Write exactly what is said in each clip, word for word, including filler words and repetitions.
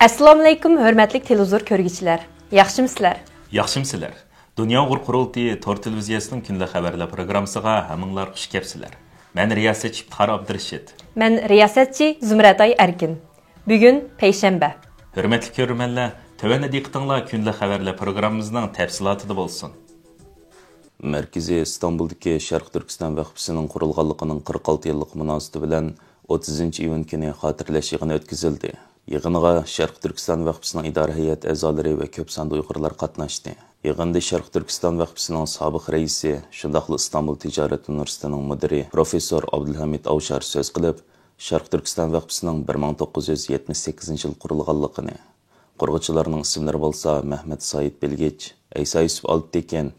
ئەسسالامۇئەلەيكۇم، ھۆرمەتلىك تېلېۋىزور كۆرگۈچىلەر. ياخشىمۇسىلەر؟ ياخشىمۇسىلەر؟ دۇنيا ئۇيغۇر قۇرۇلتىيى تور تېلېۋىزىيەسىنىڭ كۈندىلىك خەۋەرلەر پروگراممىسىغا ھەممىڭلار خۇش كەپسىلەر. مەن رىياسەتچى ئىپتىخار ئابدۇرېشىت. مەن رىياسەتچى زۇمرەتئاي ئەركىن. بۈگۈن پەيشەنبە. ھۆرمەتلىك كۆرۈرمەنلەر، تۆۋەندە دىققىتىڭلار كۈندىلىك خەۋەرلەر پروگراممىمىزنىڭ تەپسىلاتىدا بولسۇن. مەركىزى ئىستانبۇلدىكى شەرقىي تۈركىستان ۋەقپىسىنىڭ قۇرۇلغانلىقىنىڭ قىرىق ئالتە يىللىق مۇناسىۋىتى بىلەن ئوتتۇزىنچى ئىيۇن كۈنى خاتىرىلەش يىغىنى ئۆتكۈزۈلدى. يىغىنغا شەرقىي تۈركىستان ۋەقپىسىنىڭ ئىدارە ھەيئەت ئەزالىرى ۋە كۆپ ساندا ئۇيغۇرلار قاتناشتى. يىغىندا شەرقىي تۈركىستان ۋەقپىسىنىڭ سابىق رەئىسى، شۇنداقلا ئىستانبۇل تىجارەت ئۇنىۋېرسىتېتىنىڭ مۇدىرى پروفېسسور ئابدۇلھەمىد ئاۋشار سۆز قىلىپ، شەرقىي تۈركىستان ۋەقپىسىنىڭ بىر مىڭ توققۇز يۈز يەتمىش سەككىزىنچى يىل قۇرۇلغانلىقىنى، قۇرغۇچىلارنىڭ ئىسىملىرى بولسا مەھمەت سايىت بىلگىچ، ئەيسا يۈسۈپ ئالپتېكىن،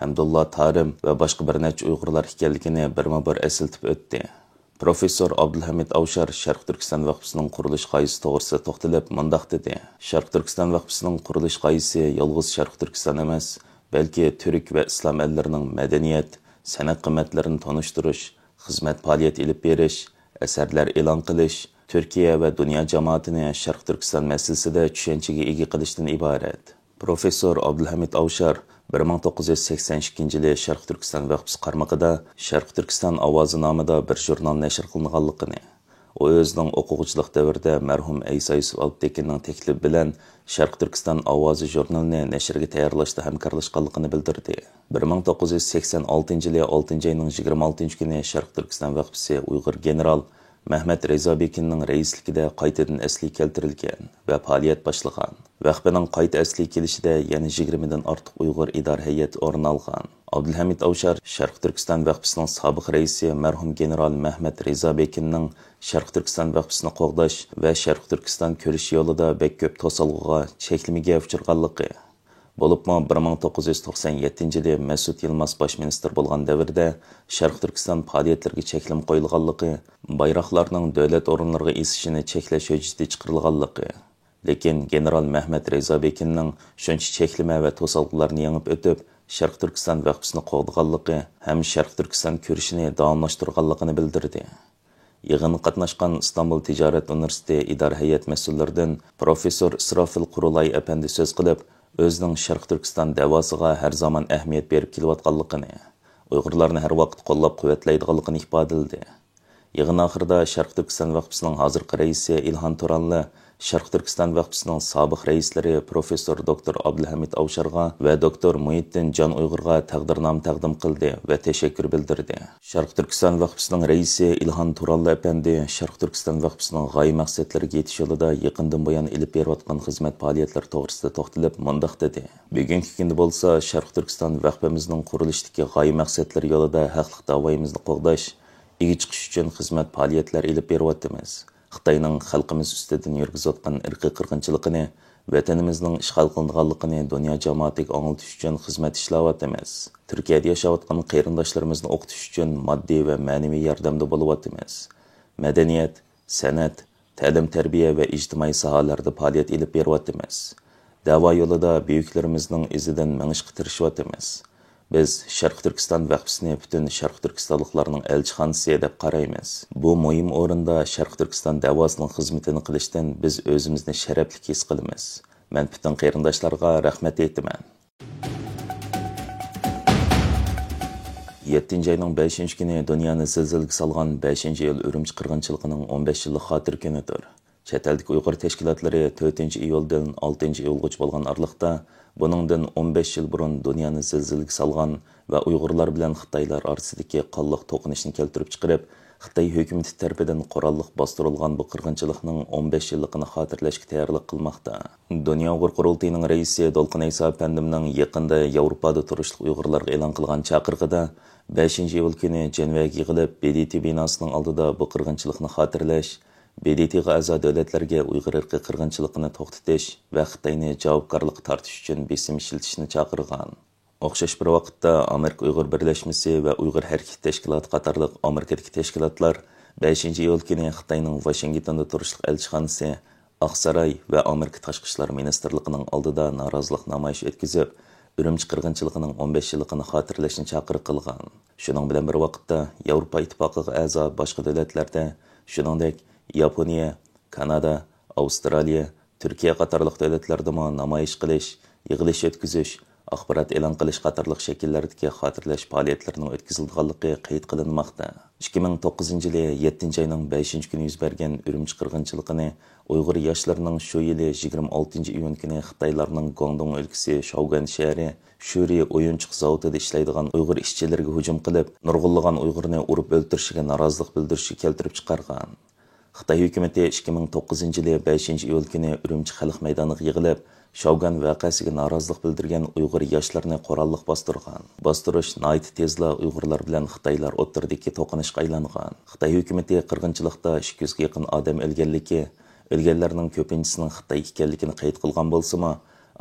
ھەمدۇللا تارىم ۋە باشقا بىر نەچچە ئۇيغۇرلار ئىكەنلىكىنى بىرمۇبىر ئەسلىتىپ ئۆتتى. پروفېسسور ئابدۇلھەمىد ئاۋشار شەرقىي تۈركىستان ۋەقپىسىنىڭ قۇرۇلۇش غايىسى توغرىسىدا توختىلىپ مۇنداق دېدى: شەرقىي تۈركىستان ۋەقپىسىنىڭ قۇرۇلۇش غايىسى يالغۇز شەرقىي تۈركىستان ئەمەس، بەلكى تۈرك ۋە ئىسلام ئەللىرىنىڭ مەدەنىيەت، سەنئەت قىممەتلىرىنى تونۇشتۇرۇش، خىزمەت پائالىيەت ئېلىپ بېرىش، ئەسەرلەر ئېلان قىلىش، تۈركىيە ۋە دۇنيا جامائىتىنى شەرقىي تۈركىستان مەسىلىسىدە چۈشەنچىگە ئىگە قىلىشتىن ئىبارەت. پروفېسسور ئابدۇلھەمىد ئاۋشار بىر مىڭ توققۇز يۈز سەكسەن ئىككىنچى يىلى شەرقىي تۈركىستان ۋەقپىسى قارمىقىدا شەرقىي تۈركىستان ئاۋازى نامىدا بىر ژۇرنال نەشر قىلىنغانلىقىنى، ئۇ ئۆزىنىڭ ئوقۇغۇچىلىق دەۋرىدە مەرھۇم ئەيسا يۈسۈپ ئالپتېكىننىڭ تەكلىپى بىلەن شەرقىي تۈركىستان ئاۋازى ژۇرنىلىنى نەشرگە تەييارلاشتا ھەمكارلاشقانلىقىنى بىلدۈردى. بىر مىڭ توققۇز يۈز سەكسەن ئالتىنچى يىلى ئالتىنچى ئاينىڭ يىگىرمە ئالتىنچى كۈنى شەرقىي تۈركىستان ۋەقپىسى ئۇيغۇر گېنېرال مەھمەت رىزابېكىننىڭ رەئىسلىكىدە قايتىدىن ئەسلىگە كەلتۈرۈلگەن ۋە پائالىيەت باشلىغان. ۋەقپىنىڭ قايتا ئەسلىگە كېلىشىدە يەنە يىگىرمىدىن ئارتۇق ئۇيغۇر ئىدارە ھەيئىتى ئورۇن ئالغان. ئابدۇلھەمىد ئاۋشار شەرقىي تۈركىستان ۋەقپىسىنىڭ سابىق رەئىسى مەرھۇم گېنېرال مەھمەت رىزابېكىننىڭ شەرقىي تۈركىستان ۋەقپىسىنى قوغداش ۋە شەرقىي تۈركىستان كۈرىشى يولىدا بەك كۆپ توسالغۇغا، چەكلىمىگە ئۇچرىغانلىقى، بولۇپمۇ بىر مىڭ توققۇز يۈز توقسان يەتتىنچى يىلى مەسئۇد يىلماز باش مىنىستىر بولغان دەۋردە شەرقىي تۈركىستان پائالىيەتلىرىگە چەكلىمە قويۇلغانلىقى، بايراقلارنىڭ دۆلەت ئورۇنلىرىغا ئېسىشىنى چەكلەش ھۆججىتى چىقىرىلغانلىقى، لېكىن گېنېرال مەھمەت رىزابېكىننىڭ شۇنچە چەكلىمە ۋە توسالغۇلارنى يېڭىپ ئۆتۈپ، شەرقىي تۈركىستان ۋەقپىسىنى قوغدىغانلىقى ھەم شەرقىي تۈركىستان كۈرىشىنى داۋاملاشتۇرغانلىقىنى بىلدۈردى. يىغىنغا قاتناشقان ئىستانبۇل تىجارەت ئۇنىۋېرسىتېتى ئىدارە ھەيئەت مەسئۇللىرىدىن پروفېسسور ئىسراپىل قۇرۇلاي ئەپەندى سۆز قىلىپ، ئۆزىنىڭ شەرقىي تۈركىستان دەۋاسىغا ھەر زامان ئەھمىيەت بېرىپ كېلىۋاتقانلىقىنى، ئۇيغۇرلارنى ھەر ۋاقىت قوللاپ-قۇۋۋەتلەيدىغانلىقىنى ئىپادىلىدى. يىغىن ئاخىرىدا شەرقىي تۈركىستان ۋەقپىسىنىڭ ھازىرقى رەئىسى ئىلھان تۇرانلى شەرقىي تۈركىستان ۋەقپىسىنىڭ سابىق رەئىسلىرى پروفېسسور دوكتور ئابدۇلھەمىد ئاۋشارغا ۋە دوكتور مۇھىتتىن جان ئۇيغۇرغا تەقدىرنامە تەقدىم قىلدى ۋە تەشەككۈر بىلدۈردى. شەرقىي تۈركىستان ۋەقپىسىنىڭ رەئىسى ئىلھان تۇرانلى ئەپەندى شەرقىي تۈركىستان ۋەقپىسىنىڭ غايە مەقسەتلىرىگە يېتىش يولىدا يېقىندىن بۇيان ئېلىپ بېرىۋاتقان خىزمەت پائالىيەتلىرى توغرىسىدا توختىلىپ مۇنداق دېدى: بۈگۈنكى كۈندە بولسا شەرقىي تۈركىستان ۋەقپىمىزنىڭ قۇرۇلۇشتىكى غايە مەقسەتلىرى يولىدا ھەقلىق داۋايىمىزنى قوغداش، ئىگە چىقىش ئۈچۈن خىزمەت پائالىيەتلەر ئېلىپ بېرىۋاتىمىز. خىتاينىڭ خەلقىمىز ئۈستىدىن يۈرگۈزۈۋاتقان ئىرقىي قىرغىنچىلىقىنى، ۋەتىنىمىزنىڭ ئىشغال قىلىنغانلىقىنى دۇنيا جامائىتىگە ئاڭلىتىش ئۈچۈن خىزمەت ئىشلەۋاتىمىز. تۈركىيەدە ياشاۋاتقان قېرىنداشلىرىمىزنى ئوقۇتۇش ئۈچۈن ماددىي ۋە مەنىۋى ياردەمدە بولۇۋاتىمىز. مەدەنىيەت، سەنئەت، تەلىم-تەربىيە ۋە ئىجتىمائىي ساھەلەردە پائالىيەت ئېلىپ بېرىۋاتىمىز. دەۋا يولىدا بۈيۈكلىرىمىزنىڭ ئىزىدىن مېڭىشقا تىرىشىۋاتىمىز. بىز شەرقىي تۈركىستان ۋەقپىسىنى پۈتۈن شەرقىي تۈركىستانلىقلارنىڭ ئەلچىخانىسى دەپ قارايمىز. بۇ مۇھىم ئورۇندا شەرقىي تۈركىستان دەۋاسىنىڭ خىزمىتىنى قىلىشتىن بىز ئۆزىمىزنى شەرەپلىك ھېس قىلىمىز. مەن پۈتۈن قېرىنداشلارغا رەھمەت ئېيتىمەن. يەتتىنچى ئاينىڭ بەشىنچى كۈنى دۇنيانى زىلزىلىگە سالغان بەشىنچى ئىيۇل ئۈرۈمچى قىرغىنچىلىقىنىڭ ئون بەش يىللىق خاتىرە كۈنىدۇر. چەت ئەلدىكى ئۇيغۇر تەشكىلاتلىرى تۆتىنچى ئىيۇلدىن ئالتىنچى ئىيۇلغىچە بولغان ئارىلىقتا، بۇنىڭدىن ئون بەش يىل بۇرۇن دۇنيانى زىلزىلىگە سالغان ۋە ئۇيغۇرلار بىلەن خىتايلار ئارىسىدىكى قانلىق توقۇنۇشنى كەلتۈرۈپ چىقىرىپ، خىتاي ھۆكۈمىتى تەرىپىدىن قوراللىق باستۇرۇلغان بۇ قىرغىنچىلىقنىڭ ئون بەش يىللىقىنى خاتىرىلەشكە تەييارلىق قىلماقتا. دۇنيا ئۇيغۇر قۇرۇلتىيىنىڭ رەئىسى دولقۇن ئەيسا ئەپەندىمنىڭ يېقىندا ياۋروپادا تۇرۇشلۇق ئۇيغۇرلارغا ئېلان قىلغان چاقىرىقىدا، بەشىنچى ئىيۇل كۈنى جەنۋەگە يىغىلىپ، ب د ت بىناسىنىڭ ئالدىدا بۇ قىرغىنچىلىقنى خاتىرىلەش، ب د ت غا ئەزا دۆلەتلەرگە ئۇيغۇر ئىرقىي قىرغىنچىلىقىنى توختىتىش ۋە خىتاينى جاۋابكارلىققا تارتىش ئۈچۈن بېسىم ئىشلىتىشنى چاقىرغان. ئوخشاش بىر ۋاقىتتا، ئامېرىكا ئۇيغۇر بىرلەشمىسى ۋە ئۇيغۇر ھەرىكىتى تەشكىلاتى قاتارلىق ئامېرىكىدىكى تەشكىلاتلار بەشىنچى ئىيۇل كۈنى خىتاينىڭ ۋاشىنگتوندا تۇرۇشلۇق ئەلچىخانىسى، ئاقساراي ۋە ئامېرىكا تاشقى ئىشلار مىنىستىرلىقىنىڭ ئالدىدا نارازىلىق نامايىشى ئۆتكۈزۈپ، ئۈرۈمچى قىرغىنچىلىقىنىڭ ئون بەش يىللىقىنى خاتىرىلەشنى چاقىرىق قىلغان. شۇنىڭ بىلەن بىر ۋاقىتتا، ياۋروپا ئىتتىپاقىغا ئەزا باشقا دۆلەتلەردە، شۇنىڭدەك ياپونىيە، كانادا، ئاۋسترالىيە، تۈركىيە قاتارلىق دۆلەتلەردىمۇ نامايىش قىلىش، يىغىلىش ئۆتكۈزۈش، ئاخبارات ئېلان قىلىش قاتارلىق شەكىللەردىكى خاتىرىلەش پائالىيەتلىرىنىڭ ئۆتكۈزۈلىدىغانلىقى قەيت قىلىنماقتا. ئىككى مىڭ توققۇزىنچى يىلى يەتتىنچى ئاينىڭ بەشىنچى كۈنى يۈز بەرگەن ئۈرۈمچى قىرغىنچىلىقىنى ئۇيغۇر ياشلىرىنىڭ شۇ يىلى يىگىرمە ئالتىنچى ئىيۇن كۈنى خىتايلارنىڭ گۇاڭدۇڭ ئۆلكىسى شاۋگۈەن شەھىرى شۈرى ئويۇنچۇق زاۋۇتىدا ئىشلەيدىغان ئۇيغۇر ئىشچىلىرىگە ھۇجۇم قىلىپ، نۇرغۇنلىغان ئۇيغۇرنى ئۇرۇپ ئۆلتۈرۈشىگە نارازىلىق بىلدۈرۈشكە كەلتۈرۈپ چىقارغان. خىتاي ھۆكۈمىتى ئىككى مىڭ توققۇزىنچى يىلى بەشىنچى ئىيۇل كۈنى ئۈرۈمچى خەلق مەيدانىغا يىغىلىپ، شاۋگۈەن ۋەقەسىگە نارازىلىق بىلدۈرگەن ئۇيغۇر ياشلىرىنى قوراللىق باستۇرغان. باستۇرۇش ناھايىتى تېزلا ئۇيغۇرلار بىلەن خىتايلار ئوتتۇرىدىكى توقۇنۇشقا ئايلانغان. خىتاي ھۆكۈمىتى قىرغىنچىلىقتا ئىككى يۈزگە يېقىن ئادەم ئۆلگەنلىكى، ئۆلگەنلەرنىڭ كۆپىنچىسىنىڭ خىتاي ئىكەنلىكىنى قەيت قىلغان بولسىمۇ،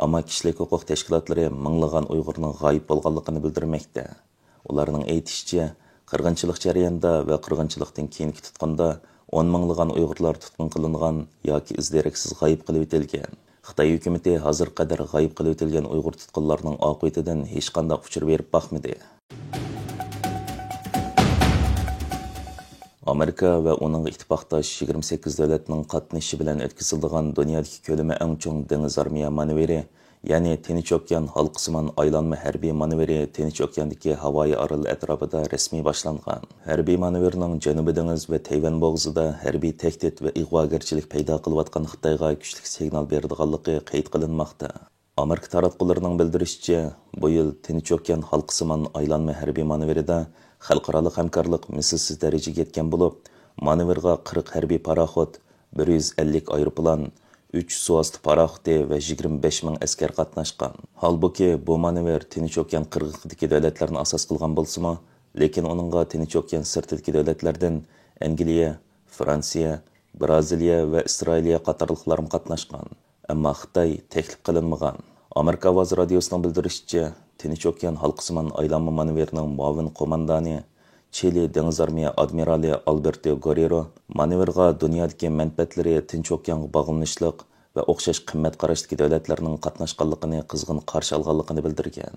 ئەمما كىشىلىك ھوقۇق تەشكىلاتلىرى مىڭلىغان ئۇيغۇرنىڭ غايىب بولغانلىقىنى بىلدۈرمەكتە. ئۇلارنىڭ ئېيتىشىچە، قىرغىنچىلىق جەريانىدا ۋە قىرغىنچىلىقتىن كېيىنكى تۇتقۇندا ئون مىڭلىغان ئۇيغۇرلار تۇتقۇن قىلىنغان ياكى ئىز-دېرەكسىز غايىب قىلىۋېتىلگەن. خىتاي ھۆكۈمىتى ھازىرغا قەدەر غايىب قىلىۋېتىلگەن ئۇيغۇر تۇتقۇنلارنىڭ ئاقىۋىتىدىن ھېچقانداق ئۇچۇر بېرىپ باقمىدى. ئامېرىكا ۋە ئۇنىڭغا ئىتتىپاقداش يىگىرمە سەككىز دۆلەتنىڭ قاتنىشىشى بىلەن ئۆتكۈزۈلىدىغان دۇنيادىكى كۆلىمى ئەڭ چوڭ دېڭىز ئارمىيە مانېۋىرى، يەنى تىنچ ئوكيان ھالقىسىمان ئايلانما ھەربىي مانېۋىرى تىنچ ئوكياندىكى ھاۋايى ئارىلى ئەتراپىدا رەسمىي باشلانغان. ھەربىي مانېۋىرنىڭ جەنۇبىي دېڭىز ۋە تەيۋەن بوغۇزىدا ھەربىي تەھدىت ۋە ئىغۋاگەرچىلىك پەيدا قىلىۋاتقان خىتايغا كۈچلۈك سىگنال بېرىدىغانلىقى قەيت قىلىنماقتا. ئامېرىكا تاراتقۇلىرىنىڭ بىلدۈرۈشىچە، بۇ يىل تىنچ ئوكيان ھالقىسىمان ئايلانما ھەربىي مانېۋىرىدا خەلقئارالىق ھەمكارلىق مىسلىسىز دەرىجىگە يەتكەن بولۇپ، مانېۋىرغا قىرىق ھەربىي پاراخوت، بىر يۈز ئەللىك ئايروپىلان، ئۈچ سۇۋاستى پاراخوتى ۋە يىگىرمە بەش مىڭ ئەسكەر قاتناشقان. ھالبۇكى، بۇ مانېۋىر تىنچ ئوكيان قىرغىقىدىكى دۆلەتلەرنى ئاساس قىلغان بولسىمۇ، لېكىن ئۇنىڭغا تىنچ ئوكيان سىرتىدىكى دۆلەتلەردىن ئەنگلىيە، فرانسىيە، بىرازىلىيە ۋە ئىسرائىلىيە قاتارلىقلارمۇ قاتناشقان. ئەمما خىتاي تەكلىپ قىلىنمىغان. ئامېرىكا ئاۋازى رادىيوسىنىڭ بىلدۈرۈشىچە، تىنچ ئوكيان ھالقىسىمان ئايلانما مانېۋىرىنىڭ مۇئاۋىن قوماندانى، چىلى دېڭىز ئارمىيە ئادمىرالى ئالبېرتو گورېرو مانېۋىرغا دۇنيادىكى مەنپەئەتلىرى تىنچ ئوكيانغا باغلىنىشلىق ۋە ئوخشاش قىممەت قاراشتىكى دۆلەتلەرنىڭ قاتناشقانلىقىنى قىزغىن قارشى ئالغانلىقىنى بىلدۈرگەن.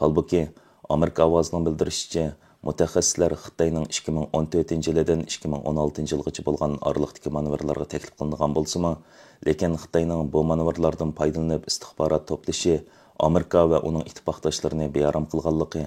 ھالبۇكى، ئامېرىكا ئاۋازىنىڭ بىلدۈرۈشىچە، مۇتەخەسسىسلەر خىتاينىڭ ئىككى مىڭ ئون تۆتىنچى يىلىدىن ئىككى مىڭ ئون ئالتىنچى يىلغىچە بولغان ئارىلىقتىكى مانېۋىرلارغا تەكلىپ قىلىنغان بولسىمۇ، لېكىن خىتاينىڭ بۇ مانېۋىرلاردىن پايدىلىنىپ ئىستىخبارات توپلىشى ئامېرىكا ۋە ئۇنىڭ ئىتتىپاقداشلىرىنى بىئارام قىلغانلىقى،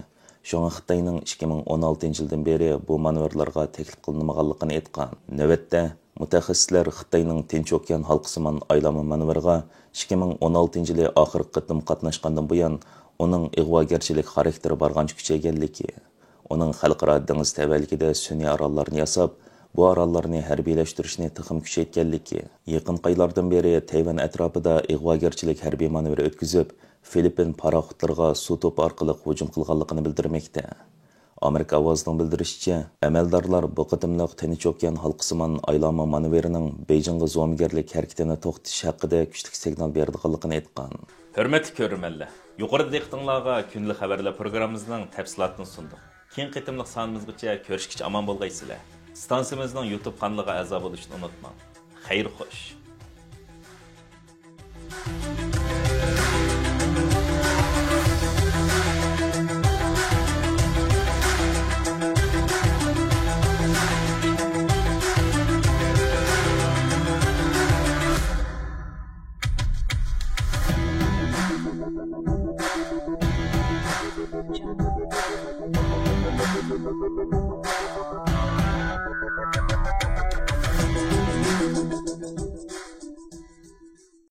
شۇڭا خىتاينىڭ ئىككى مىڭ ئون ئالتىنچى يىلدىن بېرى بۇ مانېۋىرلارغا تەكلىپ قىلىنمىغانلىقىنى ئېيتقان. نۆۋەتتە، مۇتەخەسسىسلەر خىتاينىڭ تىنچ ئوكيان ھالقىسىمان ئايلانما مانېۋىرىغا ئىككى مىڭ ئون ئالتىنچى يىلى ئاخىرقى قېتىم قاتناشقاندىن بۇيان، ئۇنىڭ ئىغۋاگەرچىلىك خاراكتېرى بارغانچە كۈچەيگەنلىكى، ئۇنىڭ خەلقئارا دېڭىز تەۋەلىكىدە سۈنئىي ئاراللارنى ياساپ، بۇ ئاراللارنى ھەربىيلەشتۈرۈشنى تېخىمۇ كۈچەيتكەنلىكى، يېقىنقى ئايلاردىن بېرى تەيۋەن ئەتراپىدا ئىغۋاگەرچىلىك ھەربىي مانېۋىرى ئۆتكۈزۈپ، فىلىپپىن پاراخوتلىرىغا سۇ توپى ئارقىلىق ھۇجۇم قىلغانلىقىنى بىلدۈرمەكتە. ئامېرىكا ئاۋازىنىڭ بىلدۈرۈشىچە، ئەمەلدارلار بۇ قېتىملىق تىنچ ئوكيان ھالقىسىمان ئايلانما مانېۋىرىنىڭ بېيجىڭغا زومىگەرلىك ھەرىكىتىنى توختىتىش ھەققىدە كۈچلۈك سىگنال بېرىدىغانلىقىنى ئېيتقان. ھۆرمەتلىك كۆرۈرمەنلەر، يۇقىرىدا دىققىتىڭلارغا كۈندىلىك خەۋەرلەر پروگراممىمىزنىڭ تەپسىلاتىنى سۇندۇق. كېيىنكى قېتىملىق سانىمىزغىچە كۆرۈشكىچە ئامان بولغايسىلەر. ئىستانسىمىزنىڭ يۇتۇب قانىلىغا ئەزا بولۇشنى ئۇنتۇماڭ. خەير خوش.